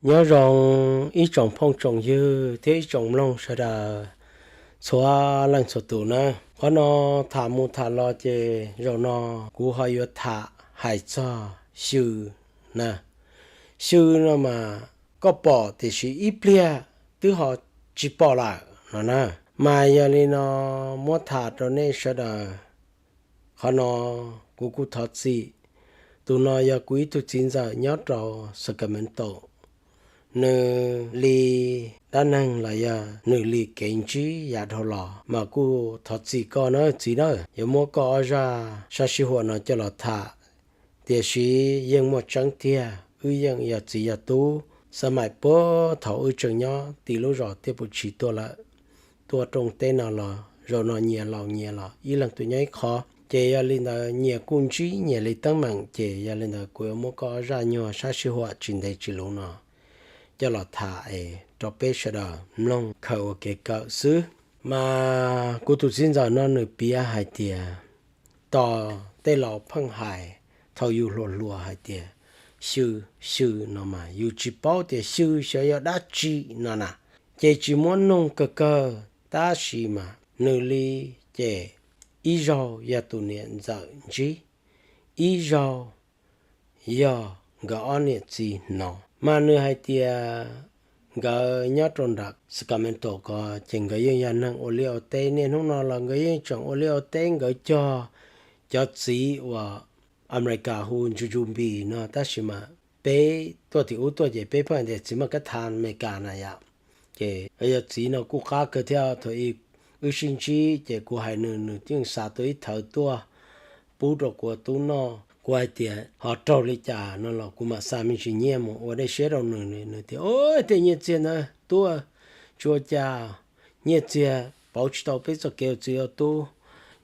Nyob zoo ib tsoom phooj tsoom ywg thiab ib tsoom mloog sawv daws txhua leej txhua tus na. Qhov no tham mus tham los ces zaum no kuv ho yuav tham hais txog xyw na. Xyw no mas koj pom tiam sis ib pliag twb ho tsis pom lawm no na. Mas yog li no muab tham rau nej sawv daws. Qhov no kuv kuj thov txim. Tus no yog kuv ib tug txiv ntxawm nyob rau Sacramento. Nws li dab neeg los yog nws li kev ntsib yav dhau los mas kuj thov txim koj na txiv na. Yuav muab koj ob zaj sab sij huam no coj los tham, tiam sis yeej muaj tseeb tiag, wb yeej yog txiv yog tub. Xab maim puag thaum wb tseem nyob tim lub zos Tiaj Pus Tshis tuaj lawm, tuaj rooj teb no los zaum no nyias laus nyias los ib leeg tuaj nyob ib qho. Ces yog li ntawd nyias kuj ntsib nyias li teeb meem, ces yog li ntawd kuv yuav muab koj zaj nyuag sab sij huam tsis ntev tsis luv no coj los tham es rau peb sawv daws mloog khaws ua kev kawm xwb. Mas kuv tus txiv ntxawm no nws piav hais tias, tos tej laus pheej hais thaum yus hluas hluas hais tias xyw, xyw no mas yus tsis paub tias xyw xyov yog dab tsi no na, ces tsis muab nug kawg kawg, tab sis mas nws li ces ib zaug yog tus niam ntxawm ntsib, ib zaug yog nkawd ob niam txiv hnov. Mas nws hais tias nkawd nyob rau nram Sacramento ko ces nkawd yeej yog neeg ua liaj ua teb, niaj hnub no los nkawd yeej tseem ua liaj ua teb, nkawd cog cov txiv uas Amelikas hu jujube no, tab sis mas peb tuaj tim ub tuaj ces peb pheej tias txiv maj kab thas Amelikas na yom. Ces yog txiv no kuj qab kawg thiab, thaum ub wb sib ntsib ces kuv hais nws, nws yeej xa tau ib thawv tuaj pub rau kuv ua tub noj. Kuv hais tias ho raug li cas no los kuv mam xa me ntsis nyiaj mus ua dej siab rau nws. Nws tias, o, tej nyiaj txiag ntawd tuaj tsis ua cas, nyiaj txiag pauv tsis tau peb txoj kev ua txiv ua tub,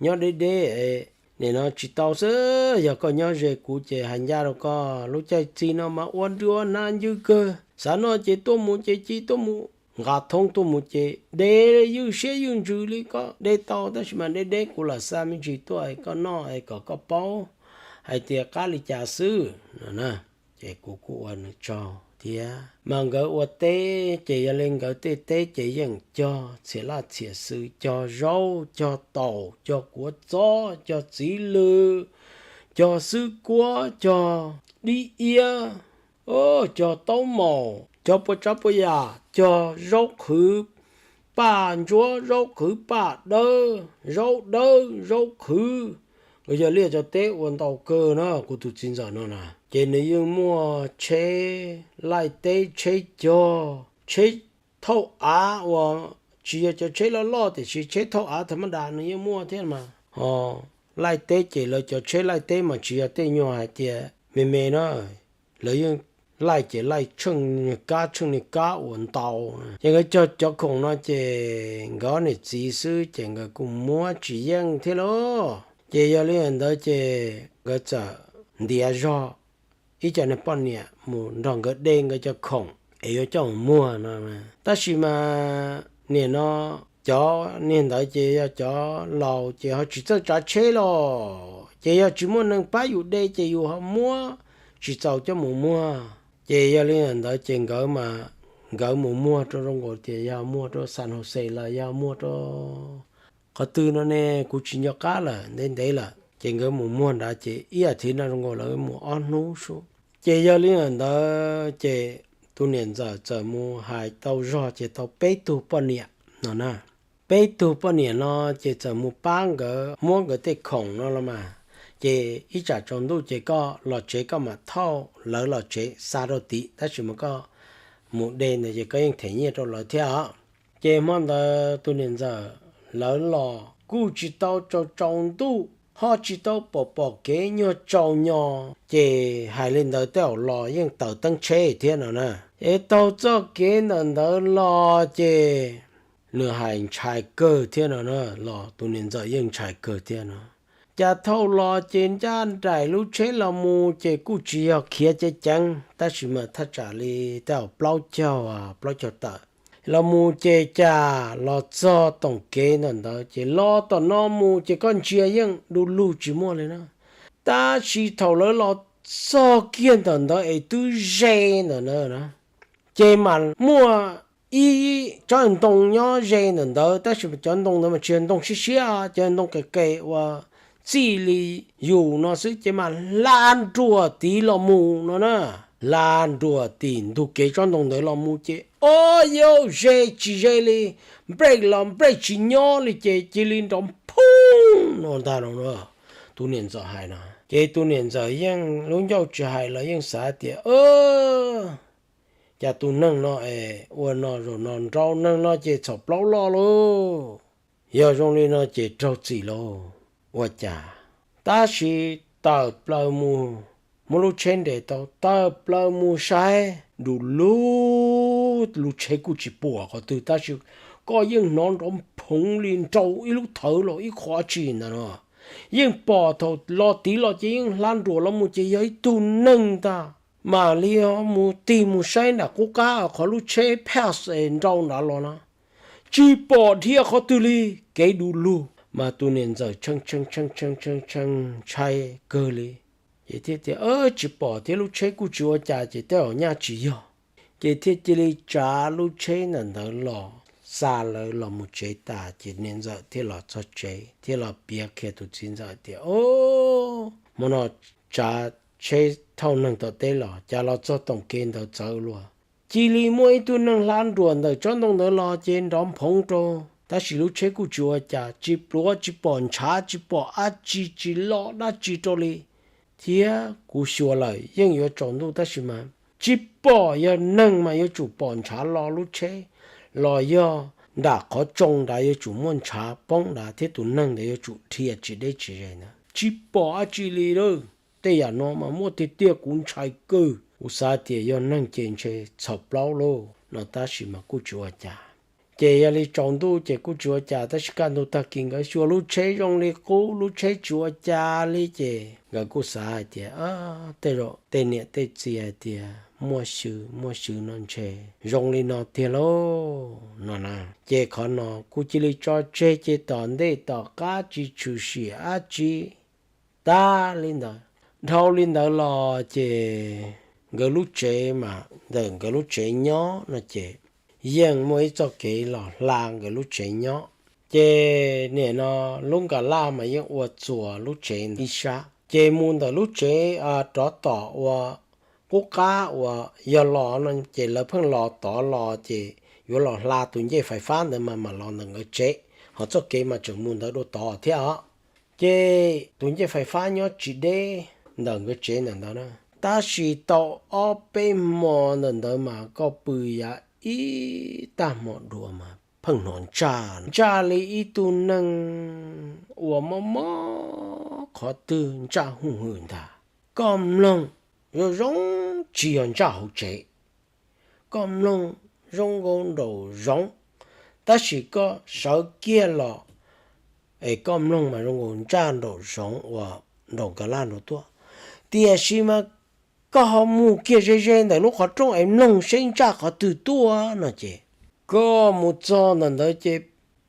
nyob deb deb nim no tsis tau xwb. Yog koj nyob ze kuv ces hais ncaj rau koj, lub caij txig no mas ua nrwg ua hnav ncw kawg, xav noj ces tuaj mus ces ci tuaj mus, nqa thoob tuaj mus ces deb ywj siab ywj ntsws li. Koj deb tau tab sis mas deb deb, kuv lam xa me ntsis tuaj es koj noj es kom koj paub hais tias qab li cas xwb no na. Ces kuv kuj ua nws tsaug thiab. Mas nkawd ua teb ces yog li nkawd tej teb ces yeej cog txhiam laj txhiam xwm, cog zaub, cog taum, cog kuav txob, cog txiv lws, cog xwb kuab, cog dib iab, cog taub maum, cog puas tsav puas yam, cog zaub qhwv paj ntsuab, zaub qhwv paj dawb, zaub dawb zaub qhwv. Nkawd yog liaj cov teb ua ntau kawg na, kuv tus txiv ntxawm no na. Ces nws yeej muaj tsheb laij teb, tsheb cog, tsheb thauj av uas tsis yog cov tsheb loj loj tiam sis tsheb thauj av tha mab das nws yeej muaj thiab mas. Ho laij teb ces lawv cov tsheb laij teb mas tsis yog tej nyuag hais tias me me na, lawv yeej laij ces laij tsheej niag kab tsheej niag kab uas ntau. Ces nkawd cog cov khoom no ces nkawd ob niam txiv xwb ces nkawd kuj muab tsis yeej thiab lauj. Ces yog li ntawd ces nkawd txawm ntiav zog ib co niag poj niam mus nrog nkawd de nkawd cov khoom es yuav coj mus muag no. Tab sis mas nim no cov niag ntawd ces yog cov laus ces ho tsis txawj tsav tsheb los, ces yog tsis muaj neeg pab yus de ces yus ho muab tsis txaus coj mus muag. Ces yog li ntawd ces nkawd mas, nkawd mus muag rau zoo nkaus tias yog muag rau San Jose los yog muag rau qhov twg no ne, kuv tsis nco qab lawm, ntev ntev lawm. Ces nkawd mus muag nrad ces ib as thiv no zoo nkaus lawv mus ob hnub sub. Ces yog li ntawd ces tus niam ntxawm txawm mus hais tau zog ces tau peb tug poj niam no na. Peb tug poj niam no ces txawm mus pab nkawd muab nkawd tej khoom no los mas, ces ib tsam tsaus ntuj ces koj los tsev koj mam thauj lawv los tsev xa rau tid, tab sis mas koj mus de ntawd ces koj yeej them nyiaj rau lawv thiab os. Ces hmo ntawd tus niam ntxawm lawv los kuj tsis tau tsaus tsaus ntuj, ho tsis tau pom pom kev nyuag tsaus nyo, ces hais li ntawd tej zaum los yeej taws teeb tsheb thiab no na. Es taug txoj kev ntawm ntawd los ces nws hais ntshai kawg thiab no na, los tus niam ntxawm yeej ntshai kawg thiab no. Cas thaum los ces ncaj nraim lub tsheb los mus ces kuj tsis yog khiav ceev ceev, tab sis mas thaj tsam li tej zaum plaub caug, plaub caug tawm los mus ces cas los txog toom kev ntawm ntawd ces los tom no mus ces koj ntsia yeej du lug tsis muaj li na. Tab sis thaum lawv los txog kiag ntawm ntawd es twb ze ntawm na, Ces mas muaj ib tsob ntoo nyob ze ntawm ntawd, tab sis cov ntoo ntawd mas tsis yog ntoo siab siab, cov ntoo qes qes uas txij li yus no xwb, ces mas hla nruas tim los mus no na. Hla nruas tim ntug kev tsob ntoo ntawd los mus ces, o, yau, ze tsis ze li, nplej los nplej tsis nyob li, ces cia li nrov phoob no ntag no. Tus niam ntxawm hais no ces tus niam ntxawm yeej lub ncauj tsis hais los yeej xav tias, cas tus neeg no es ua no zaum no nrau neeg no ces txhaum plaub loj lauj. Yog zoo li no ces raug txim lauj, ua cas. Tab sis tawm plaws mus, muab lub tsheb nres tau, tawm plaws mus saib du lug, lub tsheb kuj tsis pom qhov twg, tab sis koj yeej hnov nrov phoov li nrau ib lub thawv los ib qho tsi ntawd no. Yeej pom thaum los tid los ces yeej hla nruas los mus ces yog ib tug neeg ntag, mam li mus tig mus saib nram qub qab qhov lub tsheb pass es nrau nrad los na, tsis pom dhia qhov twg li, kev du lug. Mas tus niam ntxawm tshee tshee tshee tshee tshee ntshai kawg li, ces thiaj tias, tsis pom thiab lub tsheb kuj tsis ua cas ces tej zaum nyaj tsis yog. Ces thiaj cia li tsav lub tsheb ntawm ntawd los, xa lawv los mus tsev tas ces niam ntxawm thiaj los txog tsev thiaj los piav qhia tus txiv ntxawm tias, o, hmo no tsav tsheb thauj neeg tom teb los cas los txog toom kev ntawd txawv luaj, cia li muaj ib tug neeg hla nruas ntawm tsob ntoo ntawd los ces nrov phoov rau, tab sis lub tsheb kuj tsis ua cas, tsis pluav tsis pom ntshav tsis pom dab tsi tsis loj dab tsi rau li. Thiab kuv xyuas lawm yeej yuav tsaus ntuj tab sis mas tsis pom, yog neeg mas yuav tsum pom ntshav lo lub tsheb, los yog nram qhov tsoo nrad yuav tsum muaj ntshav poob nrad thiab tus neeg ntawd yuav tsum dhia tsis deb tsis ze ntag. Tsis pom dab tsi li lawm. Tej yam no mas muaj tiag tiag, kuv ntshai kawg, kuv xav tias yog neeg ces ntshe txhaum plaub lauj no tab sis mas kuj tsis ua cas. Ces yog li tsaus ntuj ces kuj tsis ua cas, tab sis kaj ntug tag kis nkawd xyuas lub tsheb zoo li qub, lub tsheb tsis ua cas li ces nkawd kuj xav hais tias, tej zaum tej niam tej txiv hais tias muaj xyw muaj xyw no ntshe zoo li no tiag lauj no na. Ces qhov no kuj cia li tso tseg ces tom ntej tom qab tsis tshwm sim dab tsi. Tag li ntawd, dhau li ntawd los ces nkawd lub tsev mas ntawm nkawd lub tsev nyob no ces yeej muaj ib txoj kev los hla nkawd lub tsev nyob. Ces nim no lub nkas laj mas yeej ua txuas lub tsev ib sab, ces mus ntawm lub tsev rov tom ua qub qab uas yog los no ces lawv pheej los tod los ces yuav los hla tus ncej fais fab ntawd mas mam los ntawm nkawd tsev, ho txoj kev mas tseem mus ntawd dua tod thiab os. Ces tus ncej fais fab nyob tsis deb ntawm nkawd tsev ntawm ntawd na, tab sis tau ob peb hmo ntawm ntawd mas koj pw yav ib tag hmo dua mas pheej hnov ntsaj, ntsaj li ib tug neeg uas mob mob qhov twg ntsaj huj hwm ntag. Koj mloog zoo zoo tsis yog ntsaj hauv tsev, koj mloog zoo nkaus nraum zoov, tab sis koj sawv kiag los es koj mloog mas zoo nkaus ntsaj nraum zoov uas nraum nkawd laj nraud tuaj. Tiam sis mas koj ho mus kiag ze ze ntawm lub qhov rooj es mloog seb ntsaj qhov twg tuaj no ces koj mus txog ntawm ntawd ces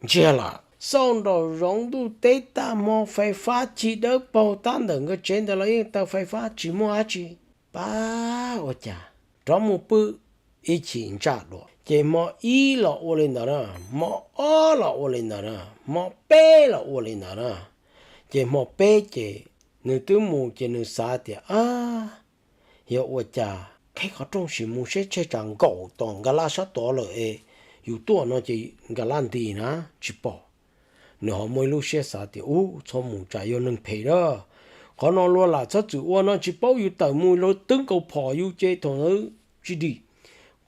ntsiag lawm. Xauj nraum zoov ntuj teb tag hmo fais fab ci dawb paug, tab ntawm nkawd tsev ntawd los yeej taws fais fab tsis muaj dab tsi. Pab ua cas rov mus pw ib chim ntsaj dua. Ces hmo ib los ua li ntawd na, hmo ob los ua li ntawd na, hmo peb los ua li ntawd na. Ces hmo peb ces nws twb mus ces nws xav tias, yog ua cas qhib qhov rooj sim mus seb tseg tsam nkaum tom nkawd laj sab tod lawm es yus tuaj no ces nkawd laj nti na tsis pom. Nws ho muaj ib lub siab xav tias, ub, txhob mus tsam yog neeg phem na. Qhov no luag lam txhob txwm ua no tsis paub yus tawm mus lawv twb nkaus phom yus ces thaum ntawd tsis dim,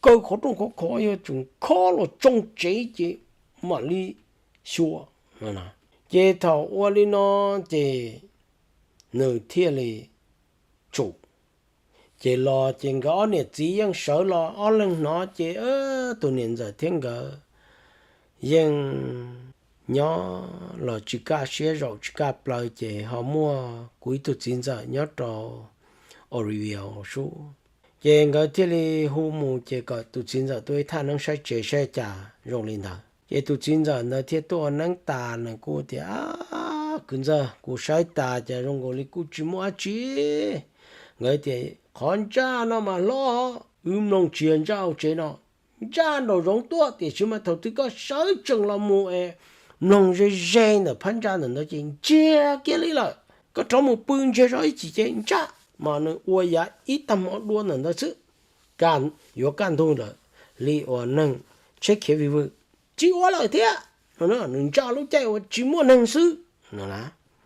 kaw qhov rooj khov kho yog tseem khob los tsoo tsev ces mam li xyuas. Ces thaum ua li no ces nws thiaj li tsum. Ces los ces nkawd ob niam txiv yeej sawv los ob leeg hnov ces tus niam ntxawm thiab nkawd yeej nyob los tsis kaj siab zaum tsis kaj plaws ces ho muaj kuv ib tug txiv ntxawm nyob rau Oregon sub. Ces nkawd thiaj li hu mus ces kom tus txiv ntxawm tuaj ib thaj neeb saib tsev saib cas zoo li ntawd. Ces tus txiv ntxawm ntawd thiaj tuaj ua neeb tas nws kuj tias, kwv ntxawg, kuv saib tas cas zoo nkaus li kuj tsis muaj dab tsi. Nkawd tias, qhov ntsaj no mas hlob, wb mloog tsis yog ntsaj hauv tsev no, ntsaj nraum zoov tuaj, tiam sis mas thaum twg koj sawv tsees los mus es mloog ze ze ntawm phab ntsa ntawm ntawd ces ntsiag kiag li lawm. Koj rov mus pw ntsiag zog ib chim ces ntsaj, mas nws ua yav ib tag hmo dua ntawm ntawd xwb, yuav kaj ntug lawm, li uas neeg tsheb khiav vij vwg. Tsis ua lawm thiab, nws ntsaj lub caij uas tsis muaj neeg xwb no na.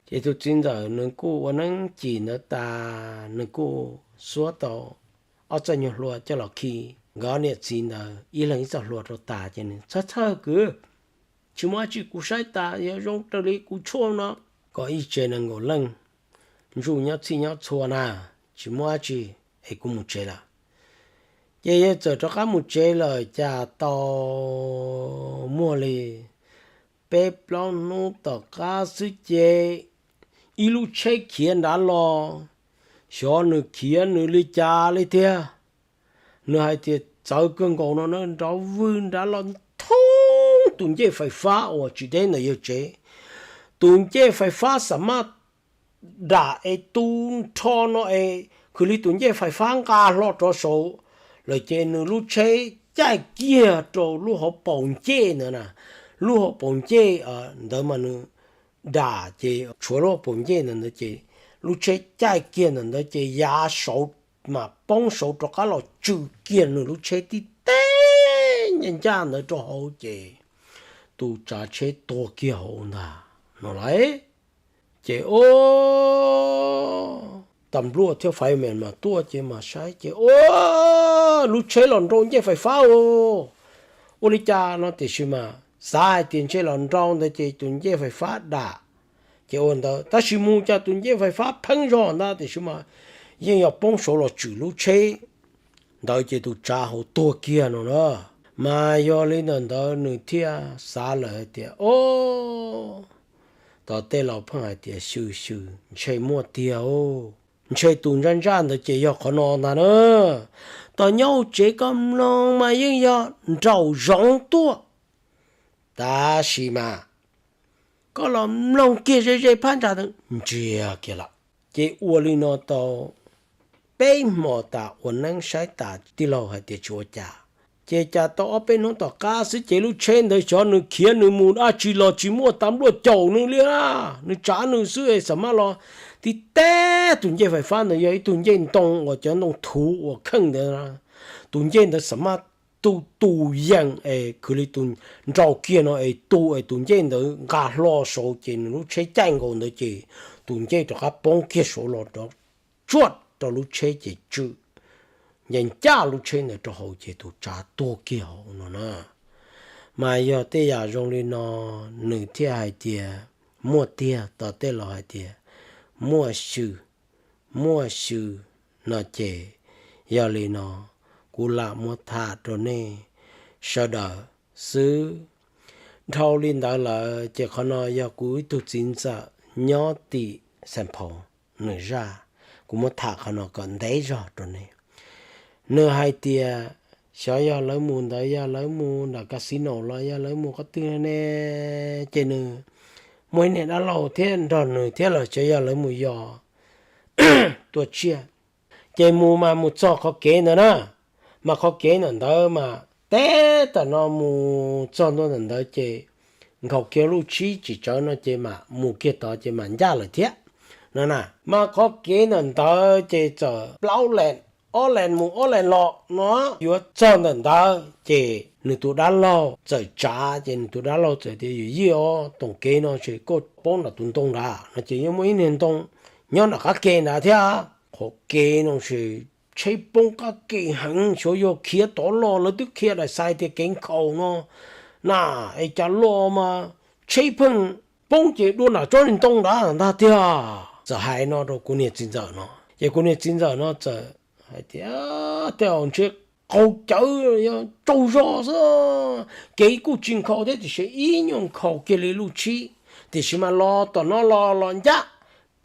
Ces tus txiv ntxawm nws kuj ua neeb cim ntawd tas, nws kuj xuab tau ob txoj nyuag hlua coj los khi nkawd niam txiv ntawd ib leeg ib txoj hlua rau tas, ces nws txhawj txhawj kwv, tsis muaj dab tsi, kuv saib tas yog zoo raws li kuv tshuaj no, kom ib tsev nees nkaum leej ntsuj nyob txhij nyob txhua na, tsis muaj dab tsi, es kuv mus tsev lawm. Ces yawg txawm rov qab mus tsev lawm, cas tau muaj li peb plaub hnub tom qab xwb ces ib lub tsheb khiav nrad los, xyov nws khiav nws li cas li thiab. Nws hais tias txawv kawg nkaus no na, nrov vwg nrad los thoob tus ncej fais fab uas tsis deb ntawm yawg tsev. Tus ncej fais fab xam maj dam es tu nrho no es khwv li tus ncej fais fab nqa hlo rov saud lawm ces nws lub tsheb caij kiag rau lub hauv paus ncej ntawd na. Lub hauv paus ncej ntawd mas nws dam ces tshuav lub hauv paus ncej ntawd ntawd ces lub tsheb caij kiag ntawm ntawd ces yav saud mas poob saud rov qab los tswm kiag nws lub tsheb tib teg ncaj ncaj ntawd rau hauv ces tus tsav tsheb tuag kiag hauv ntag no lauj. Ces o, tas npluaj thiab fais mas tuaj ces mas saib ces o, lub tsheb los nrau ncej fais fab ua li cas no tiam sis mas xav hais tias ntshe los nrau ntawd ces tus ncej fais fab dam ces ua ntawd, tab sis mus cas tus ncej fais fab pheeb zog ntag tiam sis mas yeej yog poob saud los tswm lub tsheb ntawd ces tus tsav hauv tuag kiag no na. Mas yog li ntawd ntawd nws thiaj xav lawm hais tias o, tom tej laus pheej hais tias xyw xyw ntshe muaj tiag, ntshe tus ntsaj ntsaj ntawd ces yog qhov no ntag na. Tom nyob hauv tsev koj mloog mas yeej yog nraum zoov tuaj, tab sis mas koj los mloog kiag ze ze phab ntsa ntawd ntsiag kiag lawm. Ces ua li no tau peb hmo tas ua neeb saib tas tij laug hais tias tsis ua cas. Ces cas tau ob peb hnub tom qab xwb ces lub tsheb ntawd xyov nws khiav nws mus dab tsi los tsis muaj tas npluaj caum nws li, nws tsav nws xwb es xam maj los tib teg tus ncej fais fab ntawd yog ib tug ncej ntoo uas cov ntoo thuv uas kheej ntawd, tus ncej ntawd xam maj tu tu yees es khwv li tus nrau kiag no es tu es tus ncej ntawd nqa hlo saud ces nws lub tsheb caij nkaus ntawd ces tus ncej rov qab poob kiag saud los rov tsuaj rau lub tsheb ces tswm ncaj ncaj lub tsheb ntawd rau hauv ces tus tsav tuag kiag hauv no na. Mas yog tej yam zoo li no nws thiaj hais tias muaj tiag, tom tej laus hais tias muaj xyw, muaj xyw no ces yog li no kuv lam muab tham rau nej sawv daws xwb. Dhau li ntawd lawm ces qhov no yog kuv ib tug txiv ntxawm nyob tim Xeem Phaus nws zaj, kuv muab tham qhov no kom ntev zog rau nej. Nws hais tias xyov yog lawv mus ntawd yog lawv mus nram casino los yog lawv mus qhov twg ne, ces nws muaj ib niag dab laug thiab nrog nws thiab los xyov yog lawv mus yos tua tsiaj. Ces mus mas mus txog qhov kev ntawd na, mas qhov kev ntawm ntawd mas teb tam no mus txog ntua ntawm ntawd ces nkhaus kiag luj tshib tsis tsawv no ces mam mus kiag tod ces mam ncaj lawm thiab no na. Mas qhov kev ntawm ntawd ces txawm plaub lees, ob lees mus ob lees los no. Yuav txog ntawm ntawd ces nws tus dab laug txawm tsav, ces nws tus dab laug txawm tias yawm yij os, toom kev no ces koj paub nram tus ntoo nrad no ces yeej muaj ib niag ntoo nyob nram qab ke nrad thiab. Qhov kev no ces tsheb poob qab ke heev, xyov yog khiav tod los, lawv twb qhia daim xais tias kev nkhaus no na, es cas los mas tsheb pheej poob ces dua nram tsob niag ntoo nrad ntag tiag. Txawm hais no rau kuv niag txiv ntxawm no ces kuv niag txiv ntxawm no txawm hais tias tej zaum ntshe qaug cawv, yog tsaug zog xwb. Kev kuj tsis nkhaus thiab tiam sis ib nyuag nkhaus kiag li luj tshib, tiam sis mas los tom no los los ncaj,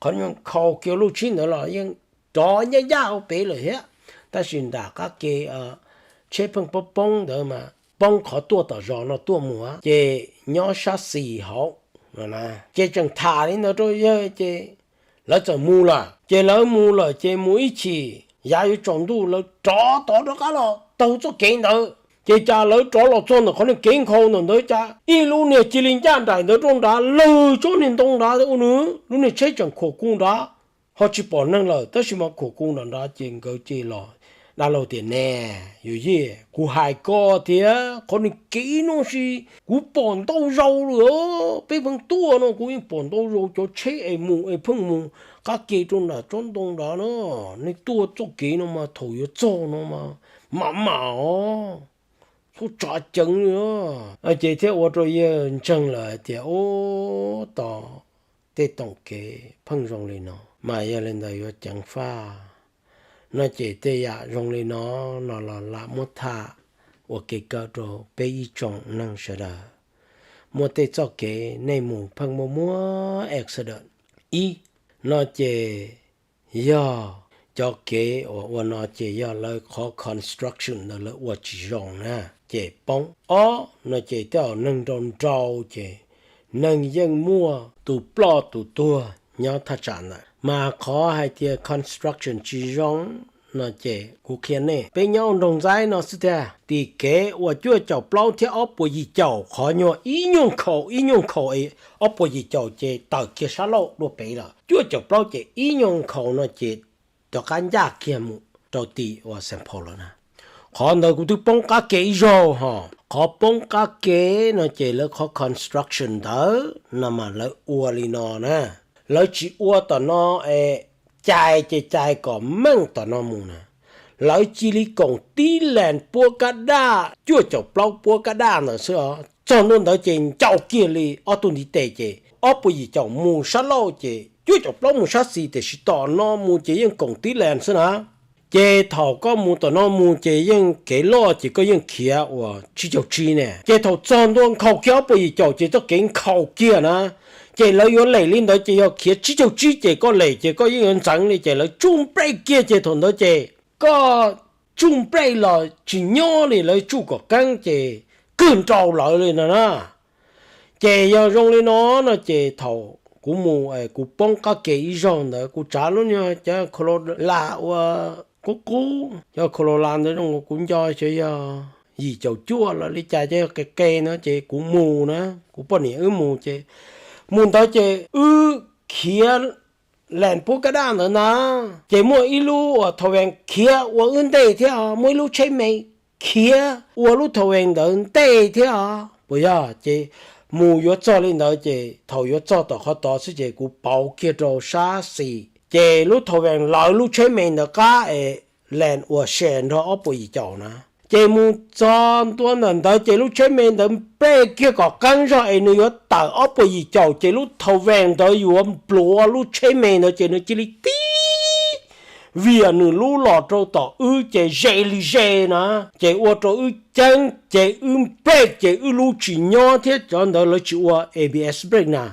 qhov nyuag nkhaus kiag luj tshib ntawd los yeej rov ncaj ncaj hauv pem lawm thiab. Tab sis nram qab ke tsheb pheej poob poob ntawd mas poob qhov tuaj tom zos no tuaj mus ces nyob sab xis hauv. Ces tseem tham li ntawd rau yawg ces lawv txawm mus lawm. Ces lawv mus lawm ces mus ib chim yav yuav tsaus ntuj lawv rov tod rov qab los taug txoj kev ntawd. Ces cas lawv rov los txog ntawm qhov niag kev nkhaus ntawm ntawd cas ib lub niag cia li ncaj nraim ntawd rau nrad, lawg tsob niag ntoo nrad ua nws lub niag tsheb tseem khuam kuv nrad, ho tsis pom neeg lawm tab sis mas khuam kuv nram nrad ces nkawd cia li los. Dab laug tias, Ne, yus yij, kuv hais koj tias qhov niag kev no sis kuv pom ntau zaus lawm, peb pheej tuaj no kuv yeej pom ntau zaus cov tsheb es mus es pheej mus qab ke rau nram tsob ntoo nrad no, nej tuaj txoj kev no mas thaum yuav txog no mas mam mam os, txhob tsav ceev li. Ces thiaj ua rau yawg ntseeg lawm hais tias, Ub, tos tej toom kev pheej zoo li no mas yog li ntawd yuav ceev faj no ces tej yam zoo li no no los lam muab tham ua kev kawm rau peb ib tsoom neeg sawv daws. Muaj tej txoj kev nej mus pheej muaj muab accident. Ib, no ces yog cov kev uas ua no ces yog lawv qhov construction ntawd lawv ua tsis zoo na, ces poob. Ob, no ces tej zaum neeg nrau nrau ces neeg yeej muaj tus ploj tus tuag nyob thaj tsam ntawd. Mas qhov hais tias construction tsis zoo no ces kuv qhia nej, peb nyob nroog Ntxaib no xwb tiag, tim kev uas cuaj caum plaub thiab ob puas yim caum qhov nyuag ib nyuag nkhaus ib nyuag nkhaus, ob puas yim caum ces tawm kiag sab laug dua pem lawm, cuaj caum plaub ces ib nyuag nkhaus no ces rov qab ncaj kiag mus rau tim uas Saint Paul lawm na. Qhov ntawd kuv twb poob qab ke ib zaug hos. Qhov poob qab ke no ces lawv qhov construction ntawd no mas lawv ua li no na, lawv tsis ua tom no es cais ces cais kom meej tom no mus na. Lawv cia li koom tib lees puab kab daj, cuaj caum plaub puab kab daj ntawd xwb os. Txog ntua ntawd ces ncau kiag li ob tug ntiv tes ces ob puas yim caum mus sab laug ces cuaj caum plaub mus sab xis, tiam sis tom no mus ces yeej koom tib lees xwb na. Ces thaum koj mus tom no mus ces yeej kev loj ces koj yeej khiav uas tsib caug tsib ne, ces thaum txog ntua nkhaus kiag ob puas yim caum ces txoj kev nkhaus kiag na. Ces lawv yuav lem li ntawd ces yog khiav tsib caug tsib ces koj lem ces koj yeej yuav ntxeev li, ces lawv tsuj nplej kiag ces thaum ntawd ces koj tsuj nplej los tsis nyob li, lawv tsuj kom qeeb ces kawg nrau lawv li no na. Ces yog zoo li no no ces thaum kuv mus kuv poob qab ke ib zaug ntawd kuv tsav lub nyuag cov kho lo las ua qub qub, cov kho lo las ntawd zoo kuv nco xyov yog yim caum cuaj los li cas, cov yog qe qe no ces kuv mus na, kuv poj niam wb mus ces mus ntawd ces wb khiav lees puab kab daj ntawd na, ces muaj ib lub uas thaum vees khiav ua wb ntej thiab, muaj ib lub tsheb me khiav ua lub thaum vees ntawd ntej thiab os. Puas yog? Ces mus yuav txog li ntawd ces thaum yuav txog tom qhov tod xwb ces kuv pauv kiag rau sab xis, ces lub thaum vees lawv lub tsheb me ntawd qab es lees ua se nrog ob puas yim caum na. Ces mus txog ntua ntawm ntawd ces lub tsheb me ntawd nplej kiag kom qeeb zog es nws yuav tawm ob puas yim caum ces lub thaum vees ntawd yuav npluav lub tsheb me ntawd ces nws cia li tib vias nws lub los rau tom wb ces ze li ze na, ces ua rau wb ceeb ces wb nplej ces wb lub tsis nyob thiab, cov ntawd lawv tsis ua A B S brake na,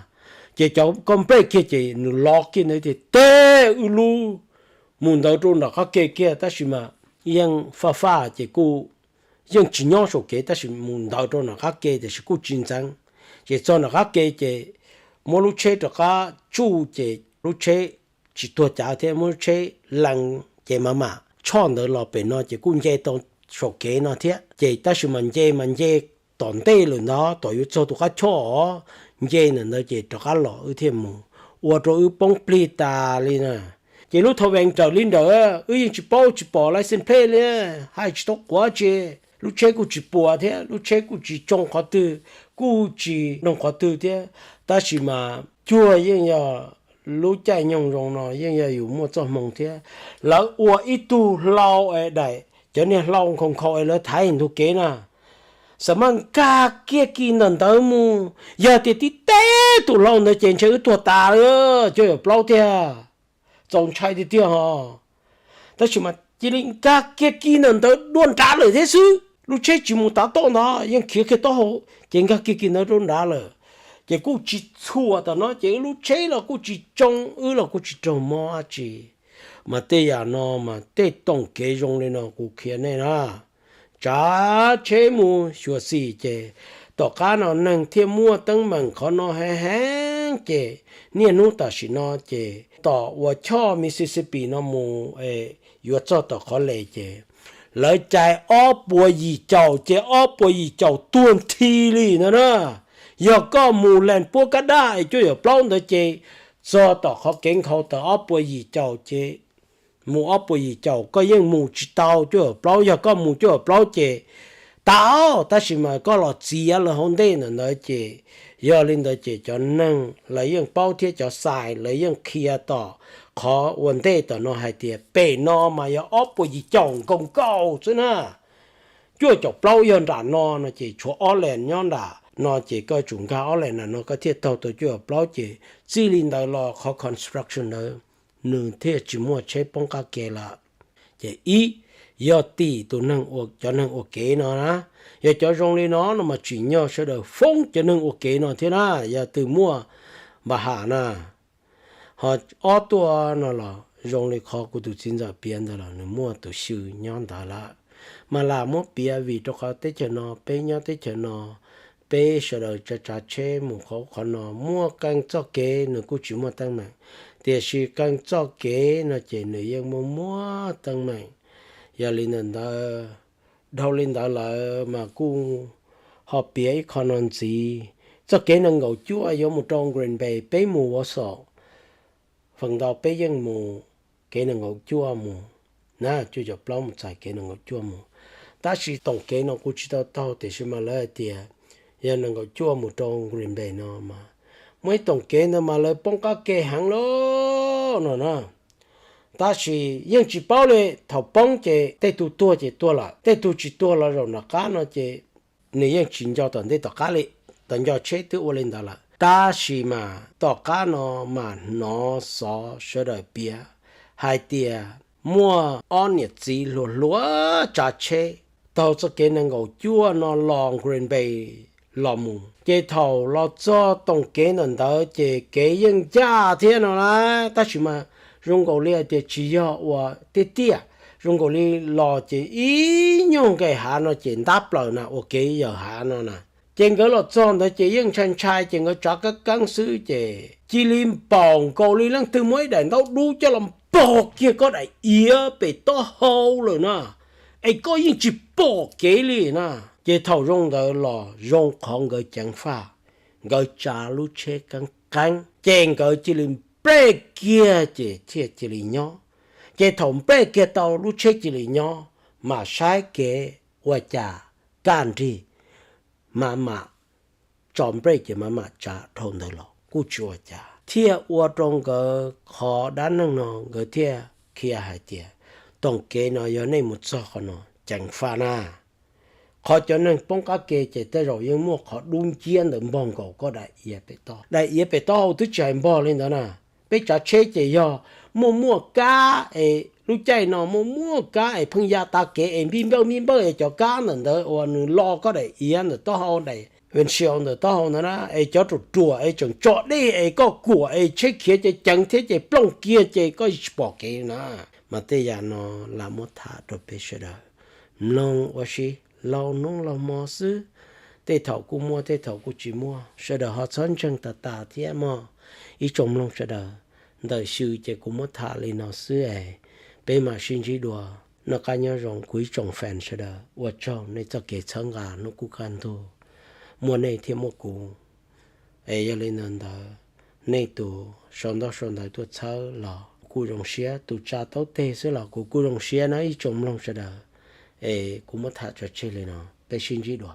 ces cov koj nplej kiag ces nws los kiag ntawd ces teb wb lub mus ntawd rau nram qab ke kiag tab sis mas yeej faj faj ces kuj yeej tsis nyob saum kev tab sis mus ntawd rau nram qab ke tiam sis kuj tsis ntxeev. Ces txog nram qab ke ces muab lub tsheb rov qab tsuj ces lub tsheb tsis tuag cav thiab, muab lub tsheb lees ces mam mam tshoj ntawd los pem no ces kuj nce tau saum kev no thiab. Ces tab sis mas nce mas nce tom ntej lawm ntag, tom yuav txog tus qab choj os, nce ntawm ntawd ces rov qab los wb thiaj mus, ua rau wb poob plig tas li na. Ces lub thaum vees raws li nrawm, wb yeej tsis paub tsis pom license plate li, hais tsis tau quav tsi, lub tsheb kuj tsis puas thiab, lub tsheb kuj tsis tsoo qhov twg, kuj tsis nroo qhov twg thiab. Tab sis mas cuag yeej yog lub caij nyoog zoo no yeej yog yus muaj txoj hmoo thiab. Lawv ua ib tug hlau es daim, cov niag hlau nkhaus nkhaus es lawv thaiv ntug kev na, xam maj nkag kiag kis ntawm ntawd mus, yog tias tib teb tus hlau ntawd ces ntshe wb tuag tas li, cuaj caum plaub tiag, txaus ntshai tiag tiag hos. Tab sis mas cia li nkag kiag kis ntawm ntawd dua nrad lawm thiab xwb, lub tsheb tsis mus tav toj ntag, yeej khiav kiag taub hau, ces nkag kiag kis ntawd dua nrad lawm. Ces kuj tsis txhuam tom no ces wb lub tsheb los kuj tsis tsoo, wb los kuj tsis raug mob dab tsi. Mas tej yam no mas tej toom kev zoo li no kuv qhia nej na, tsav tsheb mus xyuam xim ces tom qab no neeg thiaj muaj teeb meem qhov no heev heev ces niaj hnub tam sim no ces tom uas choj Mississippi no mus es yuav txog tom qhov le ces lawv cais ob puas yim caum ces ob puas yim caum tuag nthi li ntag na. Yog koj mus lees puab kab daj es cuaj caum plaub ntawd ces txog tom qhov kev nkhaus tawm ob puas yim caum ces mus ob puas yim caum koj yeej mus tsis tau cuaj caum plaub. Yog koj mus cuaj caum plaub ces tas, tab sis mas koj los txiav lawv hauv ntej ntawm ntawd ces yog li ntawd ces cov neeg lawv yeej paub thiab cov xais lawv yeej qhia tom qhov ua ntej tom no hais tias pem no mas yog ob puas yim caum nkaus nkaus xwb na. Cuaj caum plaub yog nram no no ces tshuav ob lees nyob nram no ces koj tsum nkag ob lees nram no koj thiaj taug tau cuaj caum plaub ces txij li ntawd los qhov construction ntawd nws thiaj tsis muaj tsheb poob qab ke lawm. Ces ib, yog tim tus neeg, cov neeg ua kev no na, yog cov zoo li no no mas tsim nyog sawv daws foob cov neeg ua kev no thiab na, yog twg muaj npa ham na. Ho ob tuaj no los zoo li qhov kuv tus txiv ntxawm piav ntawd los nws muaj tus xyw nyob ntawd lawm. Mas lam muab piav vim rau qhov teb chaws no peb nyob teb chaws no, peb sawv daws tsav tsav tsheb mus qhov ub qhov no muaj qee txoj kev nws kuj tsis muaj teeb meem, tiam sis qee txoj kev no ces nws yeej muaj muaj teeb meem. Yog li ntawd ntawd, dhau li ntawd lawm mas kuj ho piav ib qho no ntxiv. Txoj kev nees nkaum cuaj yuav mus rau Green Bay, peb mus Wausau feem ntau peb yeej mus kev nees nkaum cuaj mus na, cuaj caum plaub mus txais kev nees nkaum cuaj mus. Tab sis toom kev no kuv tsis tau taug tiam sis mas lawv hais tias yog nees nkaum cuaj mus rau Green Bay no mas muaj ib toom kev ntawd mas lawv poob qab ke heev lawm no na. Tab sis yeej tsis paub li, thaum poob ces tej tug tuag ces tuag lawm, tej tug tsis tuag los zaum nram qab no ces nws yeej tsis nco tom ntej tom qab li, tom nco tsheb twb ua li ntawd lawm. Tab sis mas tom qab no mas hnov xov sawv daws piav hais tias muaj ob niam txiv hluas hluas tsav tsheb taug txoj kev nees nkaum cuaj no los Green Bay los mus. Ces thaum los txog toom kev ntawm ntawd ces kev yeej ncaj thiab no na, tab sis mas zoo nkaus li hais tias tsis yog ua tiaj tiaj, zoo nkaus li los ces ib nyuag nqes hav no ces ntab plaws na ua kev yawm hav no na. Ces nkawd los txog ntawd ces yeej ntshai ntshai ces nkawd tsav kab keeb xwb ces cia li npaum nkaus li leej twg muaj ib daim ntaub dub coj los npog kiag koj daim iav pem taub hau lawm na, es koj yeej tsis pom kev li na. Ces thaum zoo ntawd los zoo qhov nkawd ceev faj, nkawd tsav lub tsheb qeeb qeeb ces nkawd cia li nplej kiag ces thiaj cia li nyob. Ces thaum nplej kiag tau lub tsheb cia li nyob, mam saib kev ua cas kaj nrig, mam mam tso nplej ces mam mam tsav dhau ntawd los kuj tsis ua cas, thiaj ua rau nkawd qhov dab neeg no nkawd thiaj qhia hais tias toom kev no yog nej mus txog qhov no ceev faj na. Qhov cov neeg poob qab ke ces tej zaum yeej muaj qhov dub nciab ntawd npog nkaus koj daim iav pem taub, daim iav pem taub hau twb tsis hais npog li ntawd na. Peb tsav tsheb ces yog muaj muaj kab es lub caij no muaj muaj kab es pheej ya tav kev es npij npawj npij npawj es cov kab ntawm ntawd uas nws lo koj daim iav ntawm taub hau, daim windshield ntawm taub hau ntawd na, es cov ruam ruam es tseem tso dej es koj kuam es tsheb khiav ces ceev thiab ces plooj kiag ces koj tsis pom kev na. Mas tej yam no lam muab tham rau peb sawv daws mloog ua si, laug hnub laug hmo xwb. Tej thaum kuj muaj tej thaum kuj tsis muaj, sawv daws ho txhob ntseeg tas tas thiab mog. Ib tsoom mloog sawv daws, ntawm xyw ces kuv muab tham li no xwb es peb mam sib ntsib dua. Noj qab nyob zoo kuv ib tsoom fan sawv daws, ua tsaug nej txoj kev txhawb nqa hnub kuj kaj ntug, muaj nej thiaj muaj kuv. Es yog li ntawd ntawd, nej tus sau ntaub sau ntawv tuaj txhawb los kuj zoo siab, tus tsa taub teg xwb los kuv kuj zoo siab na ib tsoom mloog sawv daws. Es kuv muab tham tso tseg li no, peb sib ntsib dua.